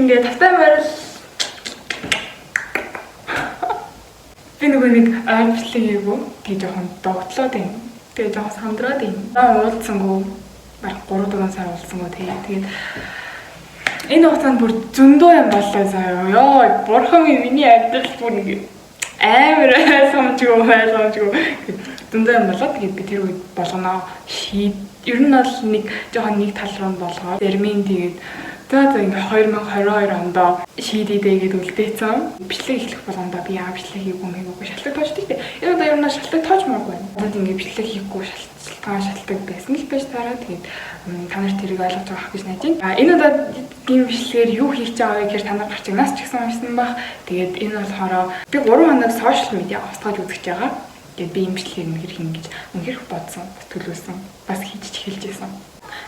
Бичлэгэндээ тавтай морил. Би нөгөө нэг ойр бичлэг хийгээгүй. Тэгээ жоохон догтлоод байна. Тэгээ жоохон сандраад байна. Наа уулзсангүй. Бараг 3 4 сар уулзсангүй тэгээ. Тэгээд энэ хугацаанд бүр зөндөө юм боллоо заяа. Йоо, бурхан минь, миний амьдрал бүр нэг амар ойлгомжгүй ойлгомжгүй. Зөндөө юм болоод тэгээд би тэр үед болгоноо шийд. Ер нь бол нэг жоохон нэг тал руу болгоод зармын тэгээд за за ингээ 2022 онд шийдээ гээд үлдээсэн. Бичлэг эхлэх болгондоо би яа бичлэг хийгээгүй юм хийгээгүй шалтгаан тоочдөг дээ. Энэ удаа ер нь шалтгаан тоочмооргүй байна. Надад ингээ бичлэг хийхгүй шалтгаан шалтгаан байсан л байж таараа. Тэгээд та нар тэрийг ойлгож байгаа гэж найдаж байна. А энэ удаа ийм бичлэгээр юу хийж байгаа вэ гэхээр та нар гарчигнаас ч гэсэн уншсан баг. Тэгээд энэ болохоор би 3 хоног сошиал медиа устгаж үзэж байгаа. Тэгээд би ийм бичлэгийг үнэхэр хийнэ гэж үнэхэр бодсон, бас төлөвлөсөн, бас хийж ч эхэлж байсан.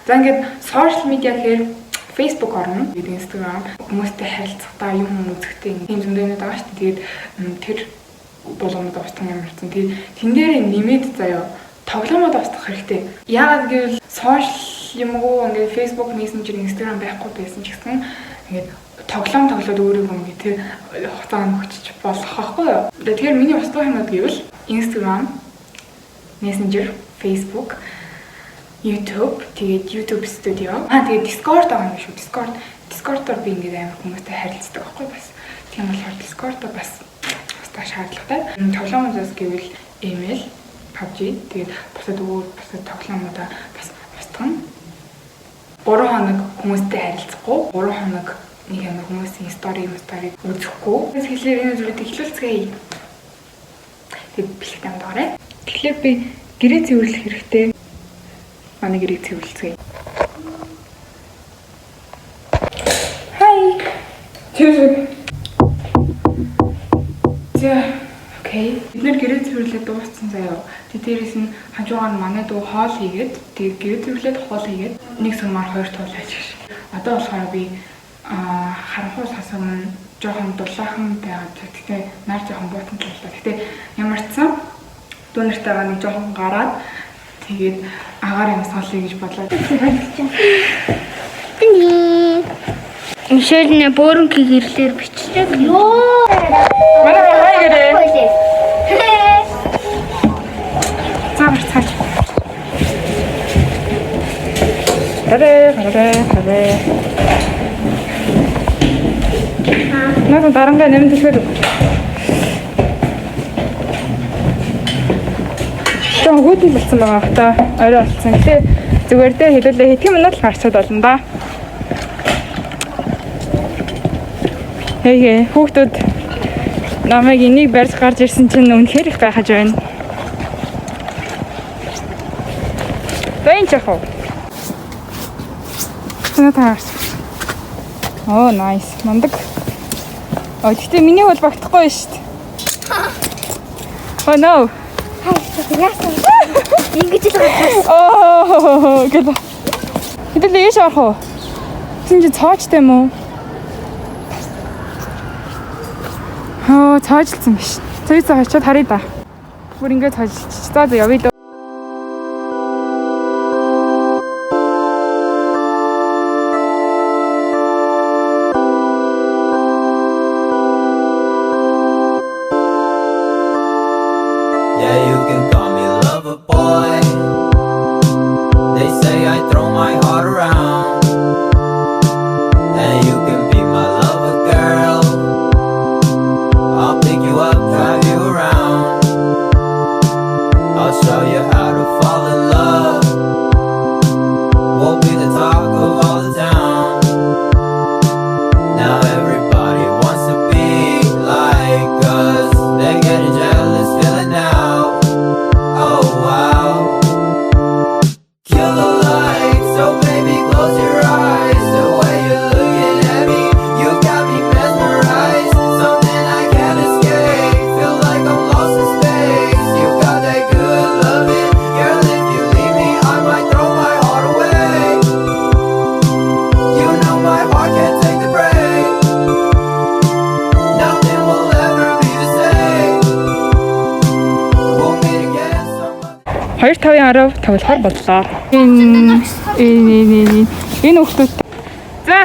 За ингээд сошиал медиа гэхээр Facebook орно, тэгээд Instagram хүмүүстэй харилцахдаа юм юм үзэхдээ ийм зөндөө байгаа шүү дээ. Тэгээд тэр болгонод устгах юм болсон. Тэгээд тэн дээр нэмээд заяа тоглоомод устгах хэрэгтэй. Яагаад гэвэл сошиал юмгүй ингээд Facebook, Messenger, Instagram байхгүй байсан ч гэсэн ингээд тоглоом тоглоод өөрийгөө ингээд тэр хугацаанд өгчөж болох байхгүй юу? Тэгэхээр миний устгах юмнууд гэвэл Instagram, Messenger, Facebook, YouTube, тэгээд YouTube Studio. Аа тэгээд Discord байгаа юм шүү. Discord. Discord-оор би ингээд амар хүмүүстэй харилцдаг байхгүй бас. Тийм болохоор Discord-о бас устгах шаардлагатай. Тоглоомудаас гэвэл email, PUBG, тэгээд бусад өөр бусад тоглоомудаа бас устгана. 3 хоног хүмүүстэй харилцахгүй, 3 хоног нэг амар хүмүүсийн story үзэхгүй. Тэгэхээр энэ зүйлийг эхлүүлцгээе. Тэгээд бичлэг амдаарай. Тэгэхээр би гэрээ цэвэрлэх хэрэгтэй. Манай гэрийг цэвэрлэцгээе. Хай. Тэр. За, окей. Бид нэр гэрээ цэвэрлээд дууссан заяа. Тэг дээрээс нь хажуугаар нь манай дүү хоол хийгээд, тэг гэрээ цэвэрлээд хоол хийгээд нэг сумаар хоёр туул ажиж. Одоо болохоор би харанхуй сасан жоохон дулаахан байгаад, тэгтээ нар жоохон буутан талаа. Тэгтээ ямар ч сан дүү нартайгаа нэг жоохон гараад тэгээд агаар юмсгалъя гэж бодлоо. Мишель нэ бөөрөнхий гэрлээр бичлэг. Йоо. Манай хай гэрээ. За гарцгааж. Гараа гараа гараа. Надад дарангаа нэмэн төлөхөд. Жон хүүтэн болсон байгаа бах та. Орой болсон. Гэтэ зүгээр дээ хэлүүлээ хэдхэн минут л гарчаад болно да. Хэйгээ хүүхдүүд намайг энийг барьж гарч ирсэн чинь үнэхээр их гайхаж байна. Байн чах уу? Цэна таарч. Оо, nice. Мундаг. Оо, гэхдээ миний хөл багтахгүй шүү дээ. Oh no. Яасан? Ингэж л гарсан. Оо, гэл. Хэдэл ийш орох уу? Тэгсэн чи цоочтой юм уу? Хоо, цоожилсан биш. Цоо цоо очиод харъя да. Бүр ингэ цоожилчих. За за явъя. Yeah, you can call me lover boy. They say I throw my heart around. And you can be my lover girl. I'll pick you up, drive you around. I'll show you how to fall in love. We'll be the talk of all the town. Now everybody wants to be like us. They're getting jealous, feel it now. Oh wow. Kill the lights, so baby, close your eyes. The way you're looking at me, you got me mesmerized. Something I can't escape. Feel like I'm lost in space. You got that good loving, girl. If you leave me, I might throw my heart away. You know my heart can't take the break. Nothing will ever be the same. We'll meet again some other. 2 5-ын 10 тоглохоор боллоо. Энэ энэ энэ энэ энэ хүүхдүүд. За.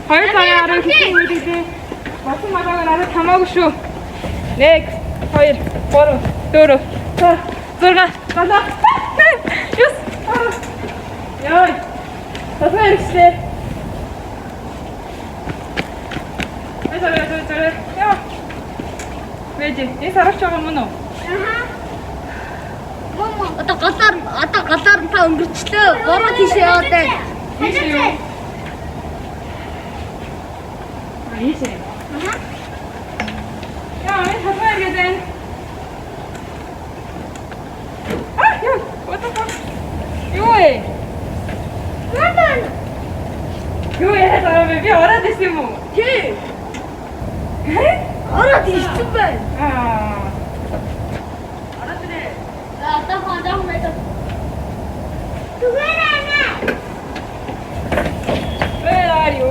2 цагийн 10 хэдэн үйл дээ. Басан магааг надад хамаагүй шүү. 1 2 3 4 5 6 7 8 9. Яа. Тасгаа ирсэн. Ай, яа. Вэжи, энэ сарвч байгаа мөн үү? Аха. Мама, одоо голоор та өнгөрчлөө. Буруу тийш яваад байна. Тийш юу? А, ийш. Аха. Яа, энэ тасгаа иргээд байна. А, яа, what the fuck? Юу вэ? Мама. Юу яриад байгаа бэ? Би ороод ирсэн юм уу? Тий. Ороод ирсэн байна. Аа. Ороод ирээ. За, одоо хаа надад. Түгээрээ. Where are you? Where are you?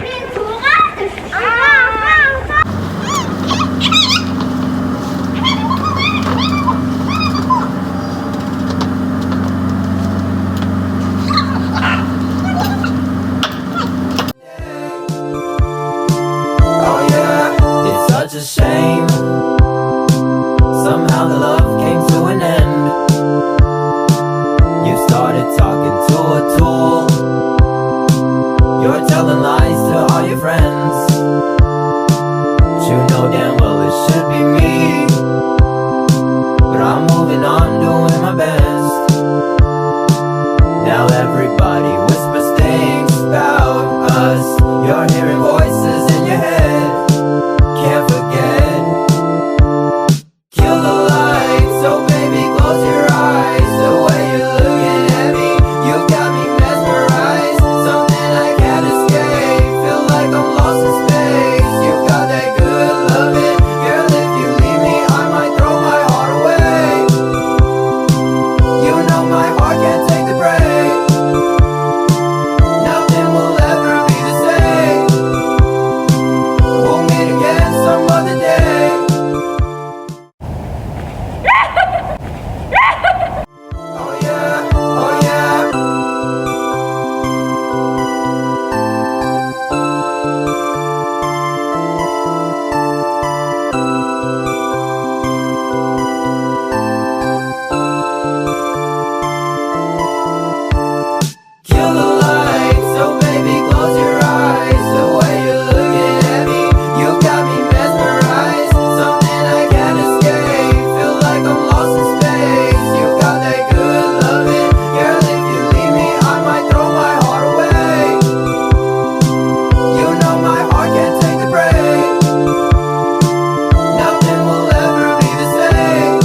Би түгаад ирсэн. Аа. Oh yeah, it's such a shame. Somehow the love came to an end. You started talking to a tool. You're telling lies to all your friends. But you know damn well it should be me. But I'm moving on, doing my best. Now everybody whispers things about us. You're hearing voices in your head. Can't forget. Kill the lights, so baby, close your eyes. The way you're looking at me, you got me mesmerized. Something I can't escape. Feel like I'm lost in space. You got that good loving, girl. If you leave me, I might throw my heart away. You know my heart can't take the break. Nothing will ever be the same. We'll meet again some other day. Oh yeah, oh yeah. Kill the lights, so baby, close your eyes. The way you're looking at me, you got me mesmerized. Something I can't escape. Feel like I'm lost in space. You got that good loving, girl. If you leave me, I might throw my heart away. You know my heart can't take the break. Nothing will ever be the same.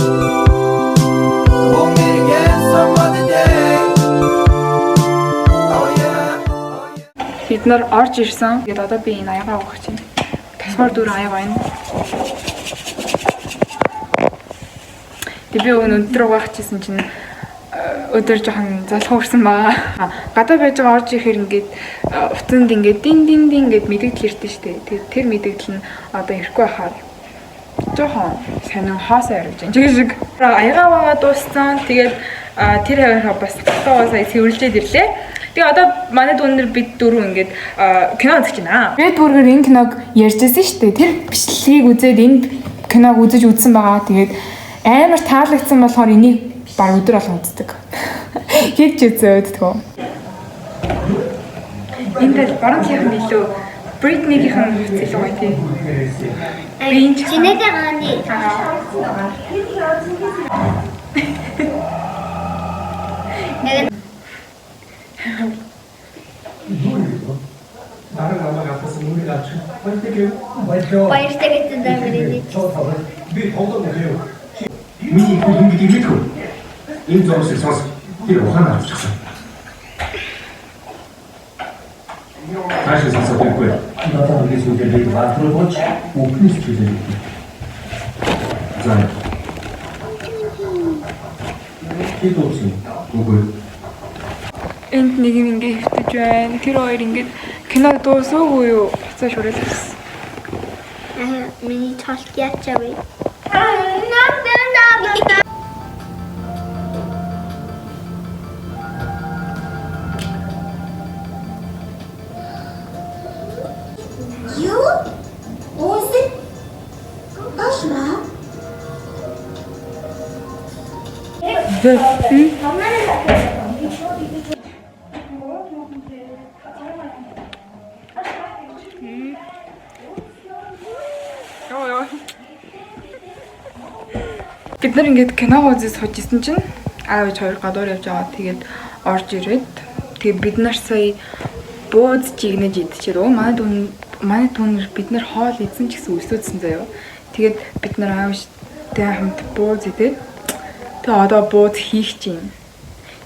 We'll meet again some other day. Oh yeah, oh yeah. Бид нар орж ирсэн. Тэгээд одоо би энэ аягаа угаах чинь. Тасмаар дөрөв аяга байна. Тэг би өнөөдөр угаах чийсэн чинь өдөр жоохон залхуу өрсөн байгаа. Гадаа байж байгаа орж ирэхээр ингээд утсанд ингээд дин дин дин гэд мэдэгдэл ирдэ штэ. Тэгээд тэр мэдэгдэл нь одоо ирэхгүй байхаар жоохон сонин хоосоо яриж байна. Чиг шиг. Аягаа угаа дууссан. Тэгээд тэр хавийнхаа бас дотоогоо сая цэвэрлжээд ирлээ. Тэгээ одоо манай дүүнер бид дөрөв ингээд кино үзэж байна. Red Burger энэ киног ярьжсэн шүү дээ. Тэр бичлэгийг үзээд энэ киног үзэж үзсэн байгаа. Тэгээд амар таалагдсан болохоор энийг баг өдөр болгон үздэг. Хэд ч үзээ өддгөө. Энэ тал баруун талынх нь илүү Britney-гийнх нь хувцас илүү гоё тий. Би энэ ч Чинээдээ гааны. Яг 나를 남아 앞에서 우리가 баяртай баярлалаа. Баяртай гэсэн амар инээж. Би тоглоод нэрээ. Миний их хүн гэдэг мэдгүй. Энэ зурсыг сонс. Тэр ухаан авчихсан. Цаашаа сонсоод байхгүй. надад хамгийн сүүлийн би баатар болж үхнээс чөлөө. За. Хэд болсон? Үгүй. Энд нэг юм ингээ хэвтэж байна. Тэр хоёр ингээд кино дуусаагүй юу? Буцаа шүрэл авсан. Аа, миний толт яачаа вэ? Йоо ёо. Бид нар ингээд кино үзэж сууж исэн чинь аав ээж хоёр гадуур явж байгаа. Тэгээд орж ирээд тэгээд бид нар сая бууз чигнэж идчихэд өө манай түн бид нар хоол идсэн ч гэсэн өсөөдсөн заяо. Тэгээд бид нар аав ээжтэй хамт бууз идээд тэгээд одоо бууз хийх чинь.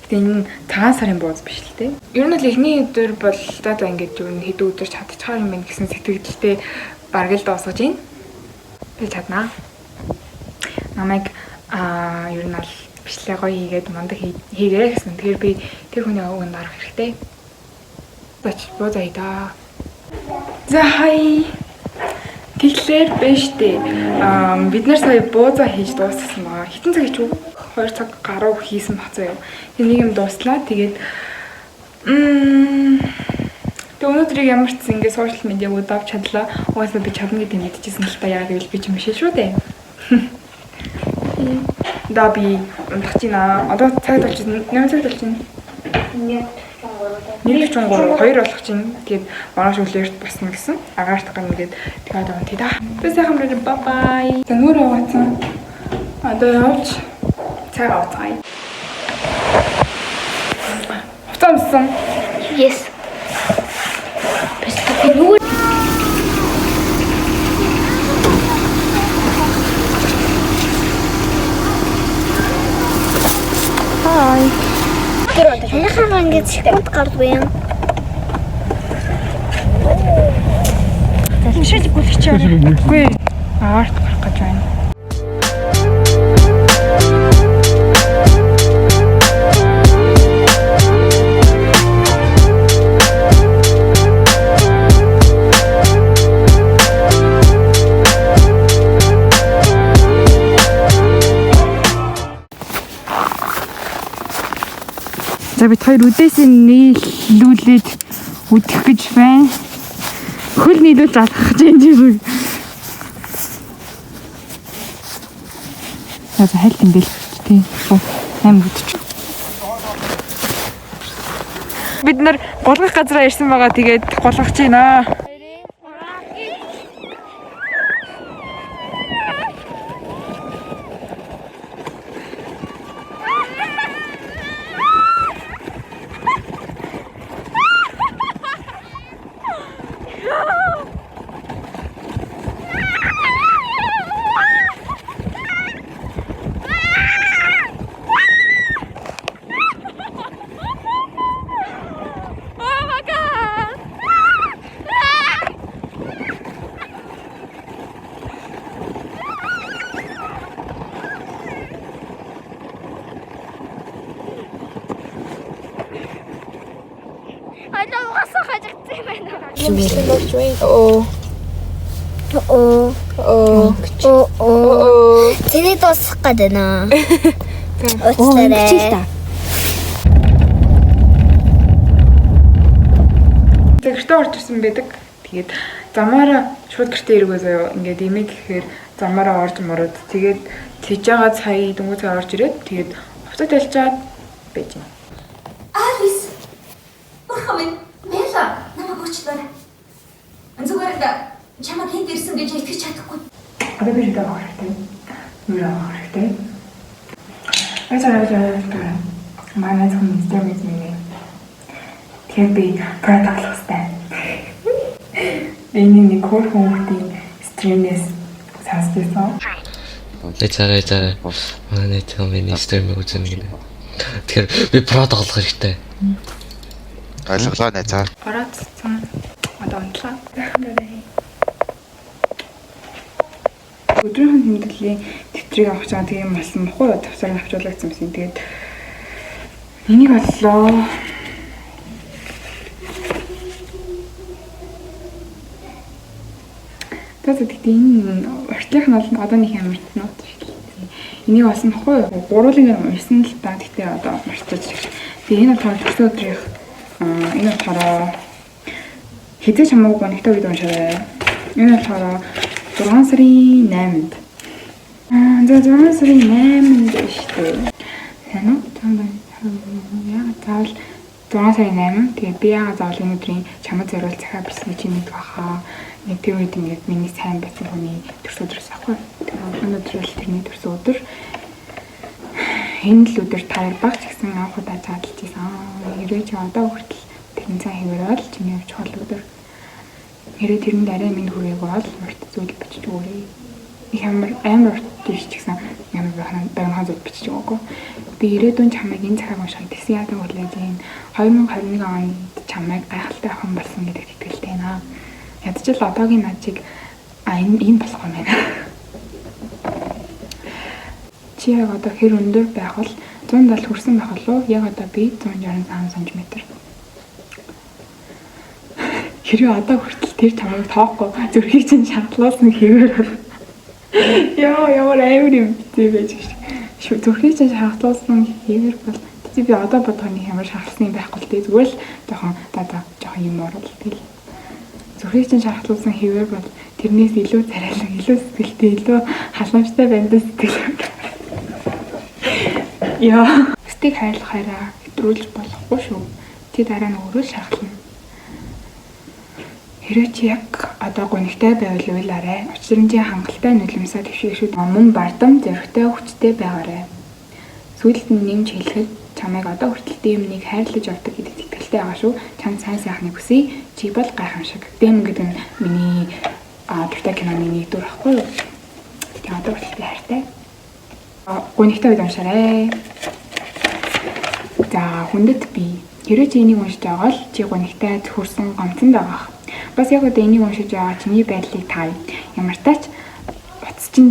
Гэтэ энэ цагаан сарын бууз биш л дээ. Ер нь л эхний өдөр бол за за ингээд юу н хэдэн өдөр чадчихаар юм байна гэсэн сэтгэлдээ бараг л дуусгаж байна. Би чаднаа. Намайг ер нь аль бичлэг гоё хийгээд мундаг хийгээрэй гэсэн. Тэгэхээр би тэр хүний өгөнд орох хэрэгтэй. Бач буузаа да. За хай. Тэгэхээр биш дээ. Бид нар сая буузаа хийж дуусгасан байгаа. Хэдэн цаг хийчих вэ? 2 цаг гаруй хийсэн баг заяа. Тэгээ нэг юм дууслаа. Тэгээд тэгээ өнөөдрийг ямар ч зэн ингээ сошиал медиаг удавч чадлаа. Угаасаа би чадна гэдэг мэдчихсэн л та яа гэвэл би ч юм шиг шүү дээ. Да би унтах чинь аа. Одоо цаг болчихсон. 8 цаг болчихно. 1:43 2 болох чинь. Тэгээд маргааш өглөөрт босно гэсэн. Агаарт гарна гээд тэгээд одоо унтъя да. Би сайхан мөрөө бай бай. За нүрээ угаацсан. Одоо явж цаг авцгаая. Хувцас өмссөн. Yes. Би нүгэр Хай. Танайхаа ингэж секунд гардгүй юм. Шил гүлгчээр. Үгүй. Агаарт гарах гэж байна. За бид хоёр үдээсээ нийлүүлээд үдэх гэж байна. Хөл нийлүүлж алхах гэж юм шиг. За за хайлт юм бэл тий. 8 үдчих. Бид нар гулгах газараа ирсэн байгаа. Тэгээд гулгах гэж байна. Oh my god. Одоо угаасаа хажигдсан юм байна. Оо. Оо. Оо. Оо. Оо. Тэний дуусах гээд байна. Оо, Уучлаарай. За гэртээ орж ирсэн байдаг. Тэгээд замаараа шууд гэртээ иргөө заяа. Ингээд имийг гэхээр замаараа орж мороод тэгээд тэгж байгаа сая дөнгөж сая орж ирээд тэгээд хувцас талчаад байж байна. Алис. Бурхан минь, Мела намайг уучлаарай. Зүгээр л чамайг энд ирсэн гэж итгэж чадахгүй. Одоо би шүдэ авах хэрэгтэй. Нүрээ авах хэрэгтэй. Аяа. Манай зөвхөн Instagram минь. Тэгэхээр би про тоглох хэрэгтэй. Би нэг хөөрхөн хүүхдийн stream-ээс сонсч байсан. Найзаарай. Манай найз миний stream-ийг үзнэ гинэ. Тэгэхээр би pro тоглох хэрэгтэй. Ойлголоо найзаа. Орооцсон. Одоо унтлаа. Өдрийнх нь тэмдэглэлийн тэмдрийг авах гэж байгаа тийм болсон бохгүй юу? Тавсаар нь авчуулагдсан байсан. Тэгээд энийг оллоо. За тэгтээ энэ уртлынх нь бол одоо нэг ямар нот шиг. Энийг олсон бохгүй юу? Гурвуулыг нь уншсан л та. Тэгтээ одоо мартаж. Тэгээ энэ болохоор төрсөн өдрийнх энэ болохоор хэзээ ч хамаагүй гонигтой үед уншаарай. Энэ болохоор 6 сарын 8-нд. За 6 сарын 8-нд шүү дээ. Сайн 5 сарын 8. Тэгээ би яагаад заавал энэ өдрийн чамд зориул захиа бичсэнийг чи мэдэх байхаа. Нэг тэр үед ингээд миний сайн байсан хүний төрсөн өдрөөс аахгүй. Тэгээ өнөөдөр бол тэрний төрсөн өдөр. Энэ л өдөр таяр баг ч гэсэн анх удаа чадалж исэн. Хэрвээ чи одоо хүртэл тэрэн сайн хэвээр бол чиний хувьд чухал өдөр. Хэрвээ тэрэнд арай минь хүрээгүй бол урт зүйл бичиж өгөөрэй. Их амар амар урт биш ч гэсэн ямар богинохон зүйл бичиж өгөөгүй. Би ирээдүйн чамайг энэ цагааг уншихыг тэгсэн яадан хүлээж байна. 2021 онд чамайг гайхалтай охин болсон гэдэгт итгэлтэй байна. Ядчил одоогийн над чиг энэ болох юм байна. Чи яг одоо хэр өндөр байх бол 170 хүрсэн байх болов уу? Яг одоо би 165 см. Хэрвээ одоо хүртэл тэр чамайг тоохгүй зүрхийг чинь шаргалуулсан хэвээр бол яа ямар амар юм битээ байж гэж. Зүрхийг чинь шаргалуулсан хэвээр бол тийч би одоо бодохоор нэг ямар шаргалсан юм байхгүй л дээ. Зүгээр л жоохон даа жоохон юм оруул тэгэл. Зүрхийг чинь шаргалуулсан хэвээр бол тэрнээс илүү царайлан, илүү сэтгэлтэй, илүү халамжтай байна даа сэтгэл. Яа. Сэтгэл хайрлах хайраа хэтрүүлж болохгүй шүү. Чи дараа нь өөрөө шаргална. Хэрвээ чи яг одоо гунигтай байвал уйлаарай. Учир нь чи хангалттай нулимсаа твшигшүүд мөн бардам зоригтой хүчтэй байгаарай. Сүүлд нь нэмж хэлэхэд чамайг одоо хүртэл дэм нэг хайрлаж явдаг гэдэгт итгэлтэй байгаа шүү. Чамд сайн сайхныг хүсье. Чи бол гайхамшиг. Дэм гэдэг нь миний дуртай киноны нэг дүр байхгүй юу? Тэгээ одоо хүртэл би хайртай. Гунигтай үед уншаарай. За хүндэт би. Хэрвээ чи энийг уншиж байгаа бол чи гунигтай цөхөрсөн гомцсон байгаа. Бас яг одоо энийг уншиж байгаа чиний байдлыг таа. Ямартай ч утас чинь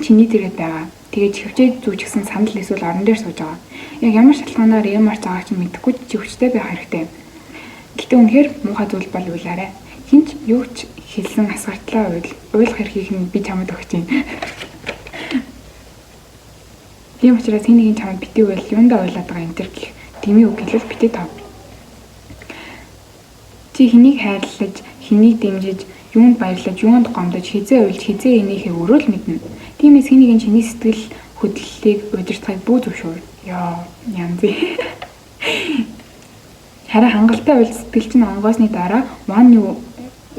чиний дэргэд байгаа. Тэгээ чихвчээ зүүжгсэн сандал эсвэл орон дээр сууж байгаа. Яг ямар шалтгаанаар юм арч байгааг чинь мэдэхгүй чи хүчтэй байх хэрэгтэй. Гэтэ үнэхээр муухай зүйл бол уйлаарай. Хинч юу ч хэлсэн асгартлаа уйлах эрхийг нь би чамд өгч байна. Тийм учраас хэн нэгэн чамд битгий уйл юундаа уйлаад байгаа энэ төр гэх дэмий үг хэлвэл битгий тав. Чи хэнийг хайрлаж, хэнийг дэмжиж, юунд баярлаж, юунд гомдож, хизээ уйлж, хизээ инээхээ өөрөө л мэднэ. Тиймээс хэн нэгэн чиний сэтгэл хөдлөлийг удирдахыг бүү зөвшөөр. Яа, янз. Харин хангалттай уйл сэтгэл чинь онгоосны дараа ванны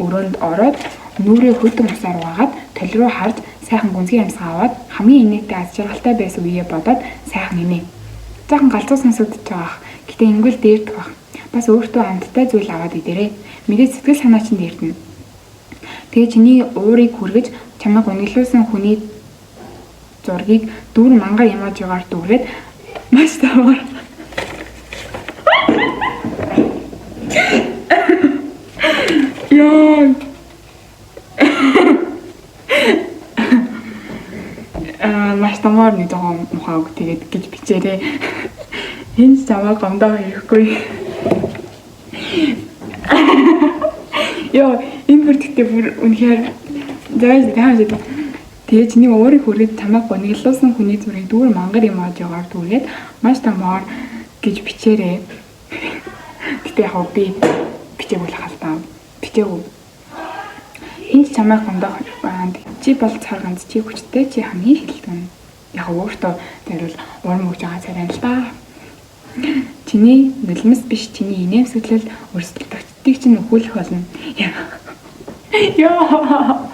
өрөөнд ороод нүрээ хөдөн усаар угаагаад тол руу харж сайхан гүнзгий амьсгаа аваад хамгийн инээдтэй аз жаргалтай байсан үеэ бодоод сайхан инээ. Сайхан галзуу сонсогдож байгаа. Гэтэ ингүүл дээрдэх баг. Бас өөртөө амттай зүйл аваад идэрээ. Мэдээж сэтгэл санаа чинь дээрдэнэ. Тэгээ чиний уурыг хүргэж чамайг униглуулсан хүний зургийг дүүр мангар эможигаар дүүрээд маш тавар. Яа. Маш тамаар нэг жоохон мухаа үг тэгээд гэж бичээрэй. Энд чамайг гомдоо хэрэггүй. Йоо, энэ бүр тэгтээ бүр үнэхээр зааж таамж. Тэгээ чиний уурыг хүргээд чамайг гуниглуулсан хүний зургийг дүүр мангар эможигаар дүүрээд маш тамаар гэж бичээрэй. Гэтэ яг би бичээгүй л хальтаа. Бичээгүй. Энд чамайг гомдох байна. Чи бол цар ганц, чи хүчтэй, чи хамгийн хилдэгэн. Яг өөртөө зориул урам өгж байгаа царай л да. Чиний нулимс биш, чиний инээмсэглэл өрсөлдөгчдийг чинь өхүүлэх болно. Яа.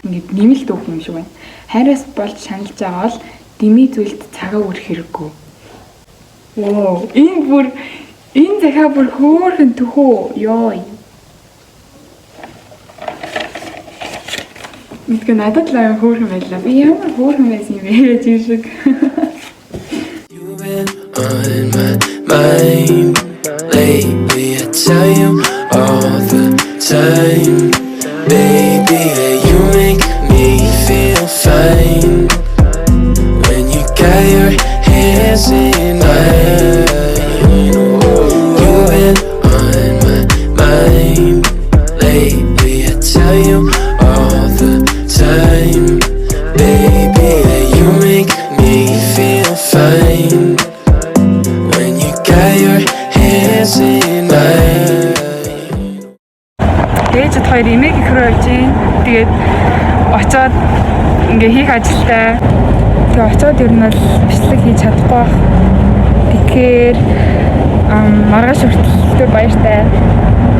Ингээд нэмэлт өгөх юм шиг байна. Хайраас болж шаналж байгаа бол дэмий зүйлд цагаа үрэх хэрэггүй. Воо, энэ бүр энэ захиа бүр хөөрхөн төхөө. Йой. Мэдгүй надад л амар хөөрхөн байлаа. Би ямар хөөрхөн байсан юм бэ гэж юм шиг. You've been on my mind lately. I tell you all the time, baby, that you make me feel fine when you got your hands in mine. You've been on my mind lately. I tell you all the time, baby, that you make me feel fine when you got your hands in mine. Ээжид хоёр эмээг их рүү явж гин. Тэгээд очоод ингээ хийх ажилтай. Тэгээ очоод ер нь бол бичлэг хийж чадахгүй байх Тэгэхээр маргааш хүртэл түр баяртай.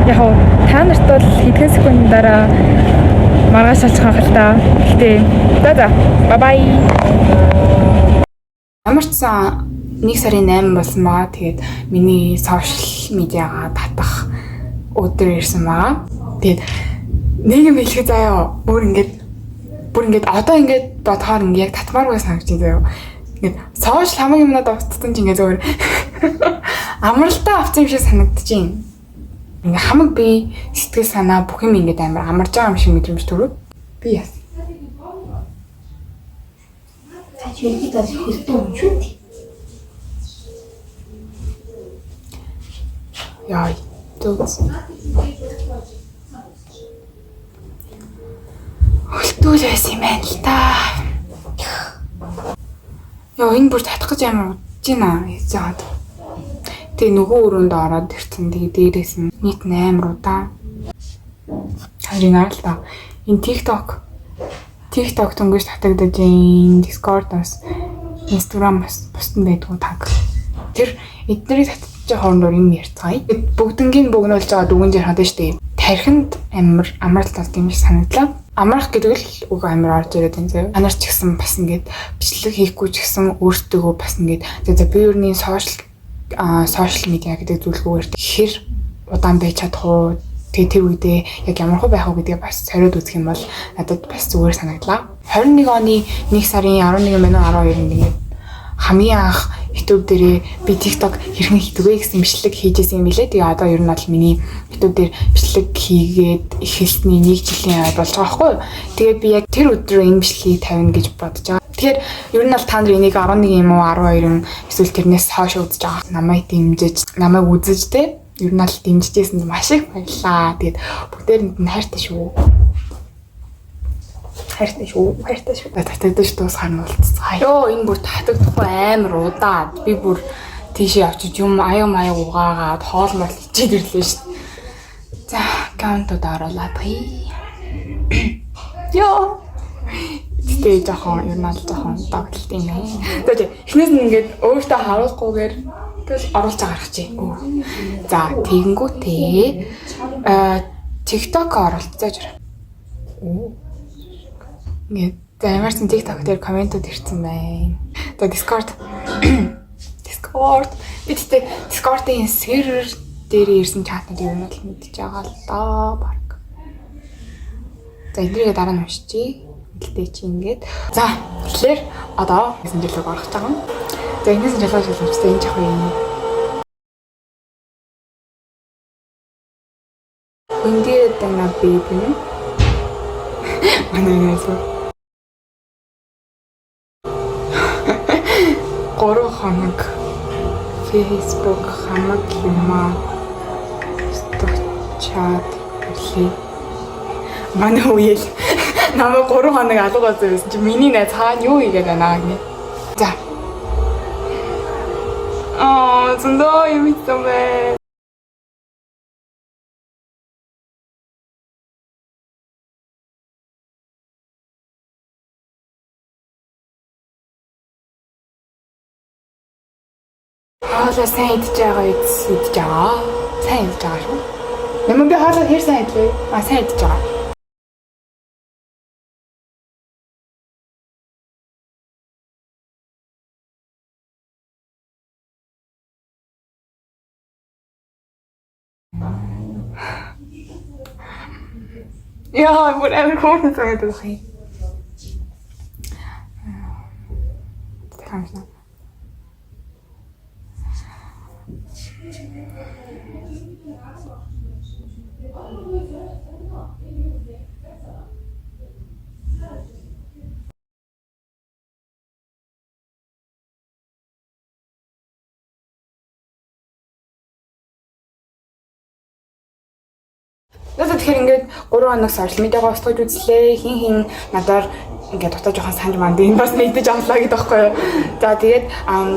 Яг уу та нарт бол хэдхэн секундын дараа маргааш очих хэл та. Гэхдээ за bye bye. Ямар ч сан 1 сарын 8 болсон байгаа. Тэгээд миний social media-га татах өдөр ирсэн байгаа. Тэгээд нэг юм хэлэхэд заяа бүр ингээд одоо ингээд бодохоор ингээд яг татмааргүй санагдаж байна заяа. Ингээд social хамаг юмнууд устсан чинь ингээд зөвөр амралтаа авсан юм шиг санагдаж байна. Ингээд хамаг би сэтгэл санаа бүх юм ингээд амар амарж байгаа юм шиг мэдрэмж төрөв. Би яасан. Та чи ерөнхийдөө хөлтөө юм шүү дээ. Яа, зүг. Хөлтүүл байсан юм байна л та. Яа, энэ бүр татах гэж амар удаж байна. Яаж яагаад. Тэгээ нөгөө өрөөнд ороод ирсэн. Тэгээ дээрээс нь нийт 8 удаа. Харин аа л та. Энэ TikTok дөнгөж татагдаж байна. Discord бас Instagram бас бусд нь байдгүй таг. Тэр эднэрийг татчих хоорондоор юм ярьцгаая. Бүгднгийн богиноолж байгаа дүгэн дээр хадаа штэ. Тархинд амар амралт олд юм шиг санагдлаа. Амрах гэдэг л үг амар орж ирээд байна заяа. Та нар ч гэсэн бас ингээд бичлэг хийхгүй ч гэсэн өөртөөгөө бас ингээд за би ерний social media гэдэг зүйлгүйгээр хэр удаан байж чадах уу? Тэгээ тэр үедээ яг ямар хөө байх уу гэдгээ бас сориод үзэх юм бол надад бас зүгээр санагдлаа. 21 оны 1 сарын 11 минут 12-нд ингээд хамгийн анх YouTube дээрээ би TikTok хэрхэн хийдэг вэ гэсэн бичлэг хийжсэн юм билээ. Тэгээ одоо ер нь бол миний YouTube дээр бичлэг хийгээд эхэлсний 1 жилийн болж байгаа байхгүй юу? Тэгээд би яг тэр өдрөө энэ бичлэгийг тавина гэж бодож байгаа. Тэгэхээр ер нь бол та нар энийг 11 юм уу 12 эсвэл тэрнээс хойш үзэж байгаа. Намайг дэмжиж, намайг үзэж те ер нь бол дэмжижсэн маш их баярлаа. Тэгээд бүгдээрэнд нь хайртай шүү. Хайртай шүү. Хайртай шүү. Татагдаж дуусгаар нь уулзцгаая. Йоо, энэ бүр татагдахгүй амар удаа. Би бүр тийшээ очиж юм аяа маяг угаагаад хоол мол ичээд ирлээ шүү. За, аккаунтууд оруулаад хий. Йоо. Гэтэ жоохон ер нь бол жоохон догтлт юм ээ. Тэгээ эхнээс нь ингээд өөртөө харуулахгүйгээр тэгэл оруулж гаргачих. За, тэгэнгүүтээ TikTok оруулцгааж ирээ. Ингээд за ямар ч TikTok дээр комментууд ирсэн байна. За Discord. Би тэгтээ Discord-ийн сервер дээр ирсэн чатнууд ер нь л мэдчихэж байгаа л доо баг. За эднэрийг дараа нь уншчихъя. Гэлтэй чи ингээд. За тэгэхээр одоо мессенжер рүү орох гэж байгаа юм. За энэс жалгаж шалгамжтай энэ жах юм. Энэ дээр дана бэби. Манай найз. 3 хоног Facebook хамаг юмаа стогчаад ирлээ. Манай үеэл намайг 3 хоног алга болсон байсан чи миний найз хаана юу хийгээд байна гэнэ. За. Аа, зөндөө юм хийсэн бэ. Хоолоо сайн идэж байгаа идэж байгаа. Сайн идэж байгаа шүү. Нэмэн би хоолоо хэр сайн идлээ? А сайн идэж байгаа. Яа, бүр амар хөөрхөн санагдах юм. Тэгэмшнэ. Одоо тэгэхээр ингээд 3 хоног сошиал медиагаа устгаж үзлээ. Хин хин надаар ингээд дотоо жоохон санаж манд энэ бас мэдэж авлаа гэдэг байхгүй юу. За тэгээд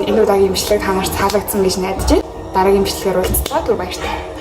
энэ удаагийн бичлэг та нарт таалагдсан гэж найдаж байна. Дараагийн бичлэгээр уулзлаа. Түр баяртай.